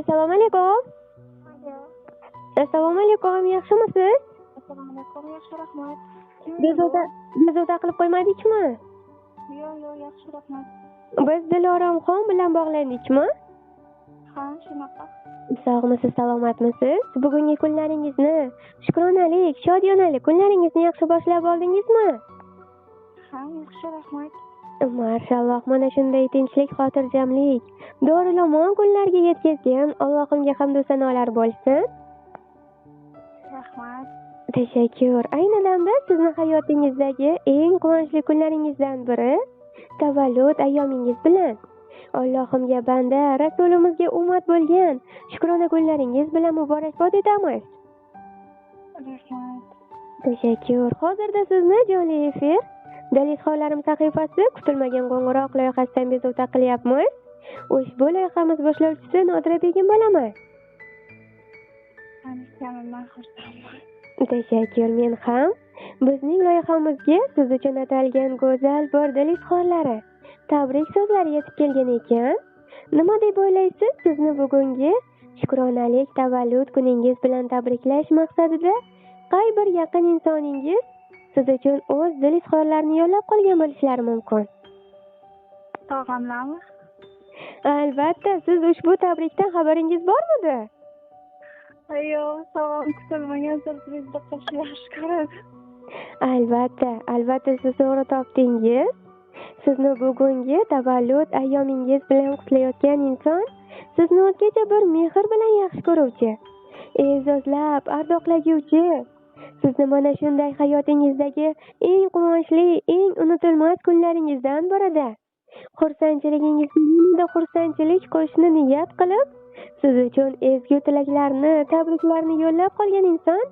Assalomu alaykum. Alo. Assalomu alaykum, yaxshimisiz? Assalomu alaykum, yaxshi, rahmat. Kim Bezovta bu? Bezovta qilib qo'ymadikmi? Yo'q, yo'q, yaxshi, rahmat. Biz Diloromxon bilan bog'landikmi? Ha, shunaqa. Sog'misiz, salomatmisiz? Bugungi kunlaringizni, shukronalik, shodiyonalik kunlaringizni yaxshi boshlab oldingizmi? Ha, yaxshi, rahmat. Mashalloh, mana shunday tinchlik, xotirjamlik, dorilomon kunlarga yetkazgan Allohimga hamdu sanolar bo'lsin. Rahmat. Tashakkur. Ayni damda sizni hayotingizdagi eng quvonchli kunlaringizdan biri tavallud ayyomingiz bilan Allohimga banda, Rasulimizga ummat bo'lgan shukrona kunlaringiz bilan muborakbod etamiz. Rahmat. Tashakkur. Hozirda sizni jonli efir Dil izhorlarim sahifasi kutilmagan qo'ng'iroq loyihasidan bezovta qilyapmiz. Ushbu loyihamiz boshlovchisi Nodira Begim bo'laman. Tanishganimdan xursandman. Tashakkur, men ham bizning loyihamizga siz uchun atalgan go'zal bir dil izhorlari, tabrik so'zlari yetib kelgan ekan. Nima deb o'ylaysiz, sizni bugungi shukronalik tavallud kuningiz bilan tabriklash maqsadida qay bir yaqin insoningiz siz uchun o'z dil izhorlarini yo'llab qolgan bo'lishlari mumkin? Tog'amlarmi? Albatta, siz ushbu tabrikdan xabaringiz bormidi? Yo'q, tog'am kutilmagan syurprizni qilishni yaxshi ko'radi. Albatta, albatta, siz to'g'ri topdingiz. Sizni bugungi tavallud ayyomingiz bilan qutlayotgan inson sizni o'zgacha bir mehr bilan yaxshi ko'ruvchi, e'zozlab, ardoqlaguvchi, sizni mana shunday hayotingizdagi eng quvonchli, eng unutilmas kunlaringizdan birida xursandchiligingizni yanada xursandchilik qo'shishni niyat qilib, siz uchun ezgu tilaklarni, tabriklarni yo'llab qolgan inson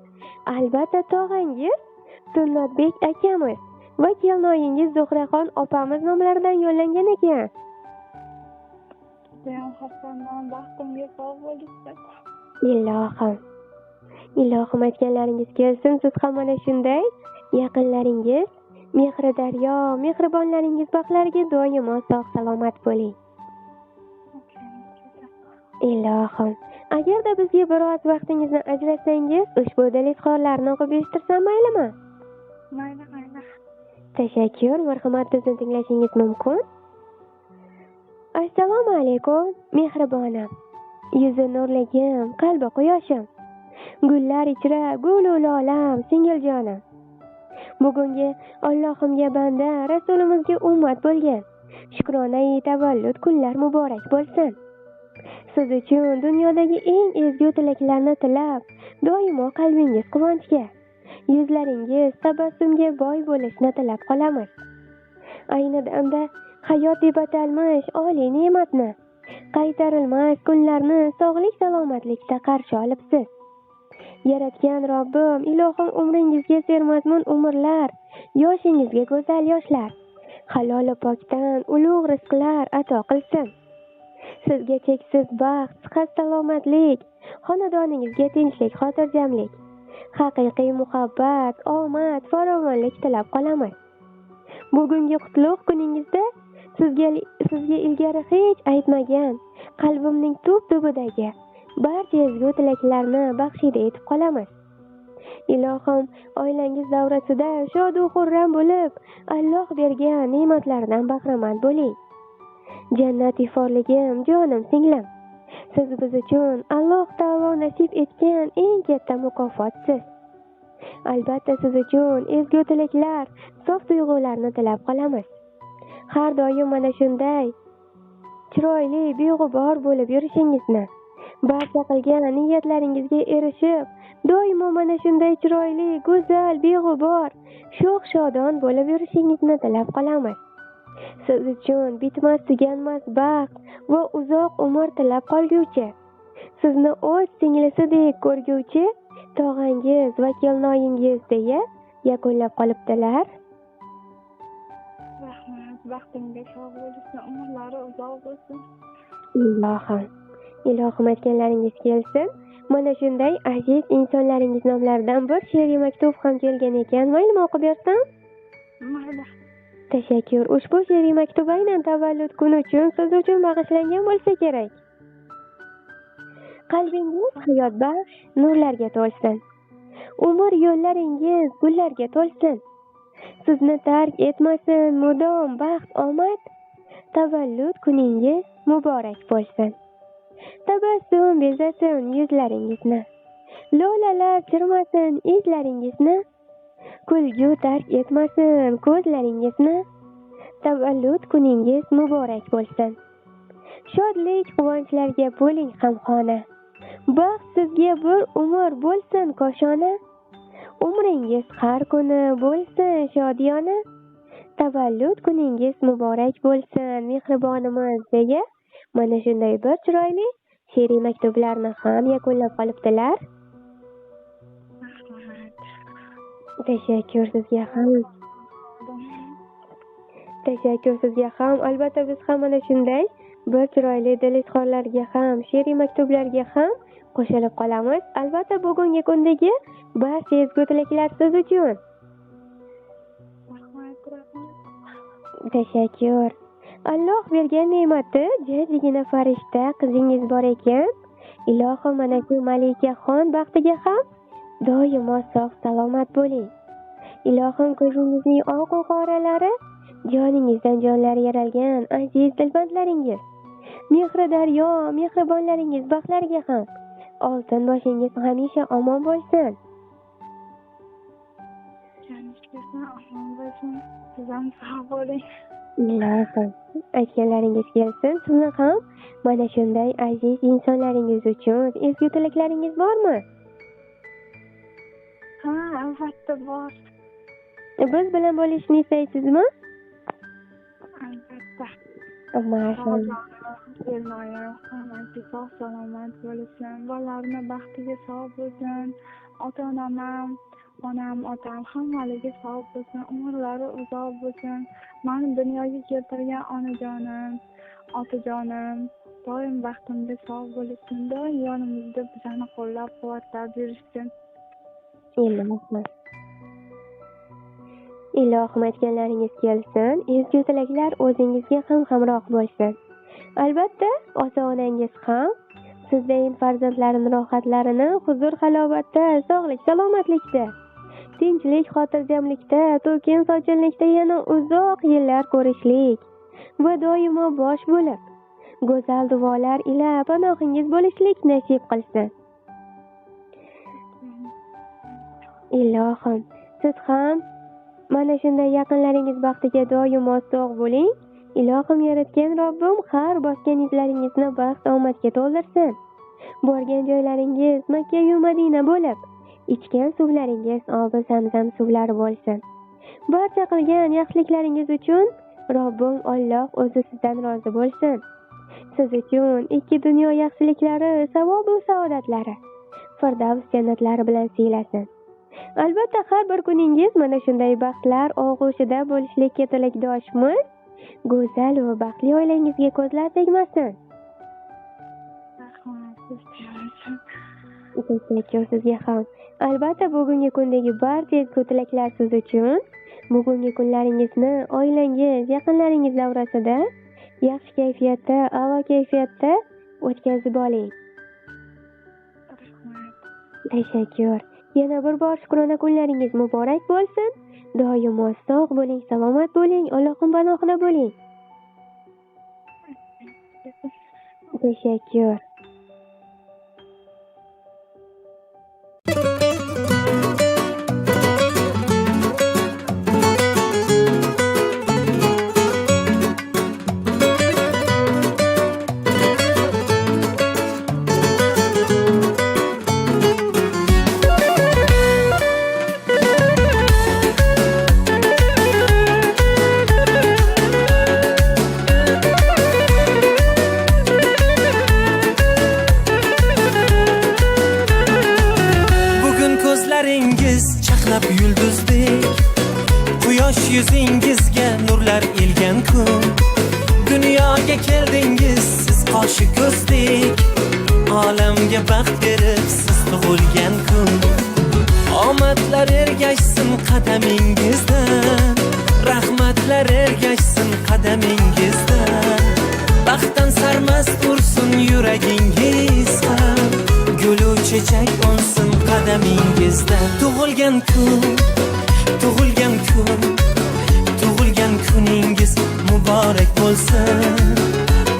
albatta tog'angiz Sunnatbek akamiz va kelinoyingiz Zuhraxon opamiz nomlaridan yo'llangan ekan. Judayam xursandman, baxtimga sog' bo'lishsin. Ilohim. Ilohim, aytganlaringiz kelsin, siz ham mana shunday yaqinlaringiz, mehri daryo, mehribonlaringiz baxtlariga doimo sog' salomat bo'ling. Ilohim. Agarda bizga biroz vaqtingizni ajratsangiz, ushbu dil izhorlarni o'qib eshittirsam maylimi? Mayli, mayli. Tashakkur, marhamat, bizni tinglashingiz mumkin. Assalomu alaykum, mehribonim. Yuzi nurligim, qalbi quyoshim. Gullar ichra gulu lolam, singiljonim. Bugungi Allohimga banda, Rasulimizga ummat bo'lgan shukronai tavallud kunlar muborak bo'lsin. Siz uchun dunyodagi eng ezgu tilaklarni tilab, doimo qalbingiz quvonchga, yuzlaringiz tabassumga boy bo'lishini tilab qolamiz. Ayni damda hayot deb atalmish oliy ne'matni, qaytarilmas kunlarni sog'lik salomatlikda qarshi olibsiz. Yaratgan Robbim, ilohim umringizga sermazmun umrlar, yoshingizga go'zal yoshlar, halol pokdan ulug' rizqlar ato qilsin. Sizga cheksiz baxt, sihat salomatlik, xonadoningizga tinchlik, xotirjamlik, haqiqiy muhabbat, omad, farovonlik tilab qolamiz. Bugungi qutlug' kuningizda sizga ilgari hech aytmagan qalbimning tub tubidagi barcha ezgu tilaklarni baxshida etib qolamiz. Ilohim, oilangiz davrasida shod u xurram bo'lib, Alloh bergan ne'matlardan bahramand bo'ling. Jannat iforligim, jonim singlim. Siz biz uchun Alloh taolo nasib etgan eng katta mukofotsiz. Albatta siz uchun ezgu tilaklar, sof tuyg'ularni tilab qolamiz. Har doim mana shunday chiroyli, beg'ubor bo'lib yurishingizni, barcha qilgan niyatlaringizga erishib, doimo mana shunday chiroyli, go'zal, beg'ubor, sho'x shodon bo'lib yurishingizni tilab qolamiz. Siz uchun bitmas tuganmas baxt va uzoq umr tilab qolguvchi, sizni o'z singlisidek ko'rguvchi tog'angiz va kelinoyingiz deya yakunlab qolibdilar. Rahmat, baxtimga sog' bo'lishsin, umrlari uzoq bo'lsin. Ilohim, ilohim, aytganlaringiz kelsin. Mana shunday aziz insonlaringiz nomlaridan bir she'riy maktub ham kelgan ekan. Maylimi o'qib bersam? Mayli. Tashakkur. Ushbu she'riy maktub aynan tavallud kuni uchun siz uchun bag'ishlangan bo'lsa kerak. Qalbingiz hayotbaxsh nurlarga to'lsin. Umr yo'llaringiz gullarga to'lsin. Sizni tark etmasin mudom baxt omad. Tavallud kuningiz muborak bo'lsin. Tabassum bezasin yuzlaringizni. Lolalar chirmasin izlaringizni. Kulgu tark etmasin ko'zlaringizni. Tavallud kuningiz muborak bo'lsin. Shodlik quvonchlarga bo'ling hamxona. Baxt sizga bir umr bo'lsin koshona. Umringiz har kuni bo'lsin shodiyona. Tavallud kuningiz muborak bo'lsin mehribonimiz deya mana shunday bir chiroyli she'riy maktublarni ham yakunlab qolibdilar. Rahmat. Tashakkur sizga ham. Tashakkur sizga ham. Albatta biz ham mana shunday bir chiroyli dil izhorlarga ham, she'riy maktublarga ham qo'shilib qolamiz. Albatta bugungi kundagi barcha ezgu tilaklar siz uchun. Rahmat, rahmat. Tashakkur. Alloh bergan ne'mati jajjigina farishta qizingiz bor ekan. Ilohim mana shu Malikaxon baxtiga ham doimo sog' salomat bo'ling. Ilohim ko'zingizning oq qoralari, joningizdan jonlari yaralgan aziz dilbandlaringiz, mehri daryo mehribonlaringiz baxtlariga ham oltin boshingiz hamisha omon bo'lsin. Joningiz omon bo'lsin. Siz ham sog' bo'ling. Ilohim aytganlaringiz kelsin. Sizni ham mana shunday aziz insonlaringiz uchun ezgu tilaklaringiz bormi? Ha, albatta bor. Biz bilan bo'lishni istaysizmi? Albatta. Marhamat. Elnoyam hammasi sog' salomat bo'lsin, bolalarini baxtiga sog' bo'lsin, ota-onam ham, onam, otam hammaligi sog' bo'lsin, umrlari uzoq bo'lsin. Mani dunyoga keltirgan onajonim, otajonim doim baxtimga sog' bo'lsin, doim yonimizda bizani qo'llab-quvvatlab yurishsin. Ilohim. Ilohim aytganlaringiz kelsin, ezgu tilaklar o'zingizga ham hamroh bo'lsin. Albatta, ota-onangiz ham sizdayin farzandlarini rohatlarini huzur-halovatda, sog'lik, salomatlikda, tinchlik, xotirjamlikda, to'kin sochinlikda yana uzoq yillar ko'rishlik va doimo bosh bo'lib, go'zal duolar ila panohingiz bo'lishlik nasib qilsin. Ilohim, siz ham mana shunday yaqinlaringiz baxtiga doimo sog' bo'ling. Ilohim yaratgan Robbim har bosgan izlaringizni baxt omadga to'ldirsin. Borgan joylaringiz Makka yu Madina bo'lib, ichgan suvlaringiz obi zamzam suvlari bo'lsin. Barcha qilgan yaxshiliklaringiz uchun Robbim Alloh o'zi sizdan rozi bo'lsin. Siz uchun ikki dunyo yaxshiliklari, savob va saodatlari Firdavs jannatlari bilan siylasin. Albatta har bir kuningiz mana shunday baxtlar og'ushida bo'lishlikka tilakdoshmiz. Go'zal va baxtli oilangizga ko'zlar tegmasin. Rahmat. Tashakkur sizga ham. Albatta bugungi kundagi barcha ezgu tilaklar siz uchun. Bugungi kunlaringizni oilangiz, yaqinlaringiz davrasida yaxshi kayfiyatda, a'lo kayfiyatda o'tkazib oling. Rahmat. Tashakkur. Yana bir bor shukrona kunlaringiz muborak bo'lsin. Doimo sog' bo'ling, salomat bo'ling, Allohning panohida bo'ling. Tashakkur. Chaqnab yulduzdek, quyosh yuzingizga nurlar ilgan kun. Dunyoga keldingiz siz qoshi ko'zdek, olamga baxt berib siz tug'ilgan kun. Omadlar ergashsin qadamingizdan, rahmatlar ergashsin qadamingizdan. Baxtdan sarmast ursin yuragingiz ham. Chechak unsin qadamingizda. Tug'ilgan kun, tug'ilgan kun, tug'ilgan kuningiz muborak bo'lsin.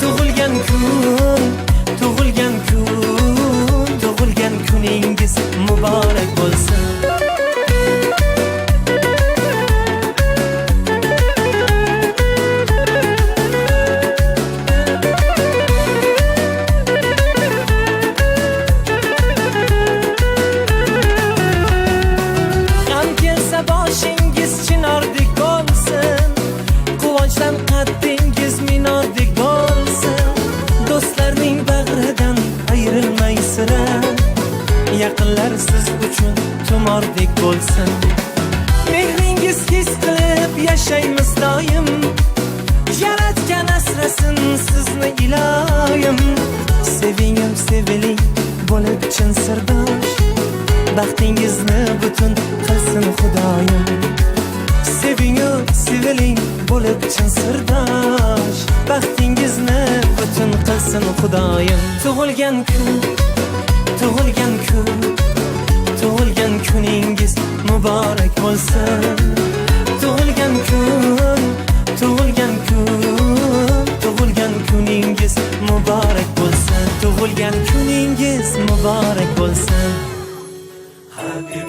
Tug'ilgan kun, tug'ilgan kun, tug'ilgan kuningiz muborak bo'lsin. G'am kelsa boshingiz chinordek bo'lsin, quvonchdan qaddingiz minordek bo'lsin. Do'stlarning bag'ridan ayrilmay sira, yaqinlar siz uchun tumordek bo'lsin. Mehringiz his qilib yashaymiz doim, Yaratgan asrasin sizni iloyim. Sevingim, seviling bo'lib chin sirdosh, baxtingizni butun qilsin Xudoyim. Sevingu seviling bo'lib chin sirdosh, baxtingizni butun qilsin Xudoyim. Tug'ilgan kun, tug'ilgan kun, tug'ilgan kuningiz muborak bo'lsin. Tug'ilgan kun, tug'ilgan kun, tug'ilgan kuningiz muborak bo'lsin. Tug'ilgan kuningiz muborak bo'lsin. Happy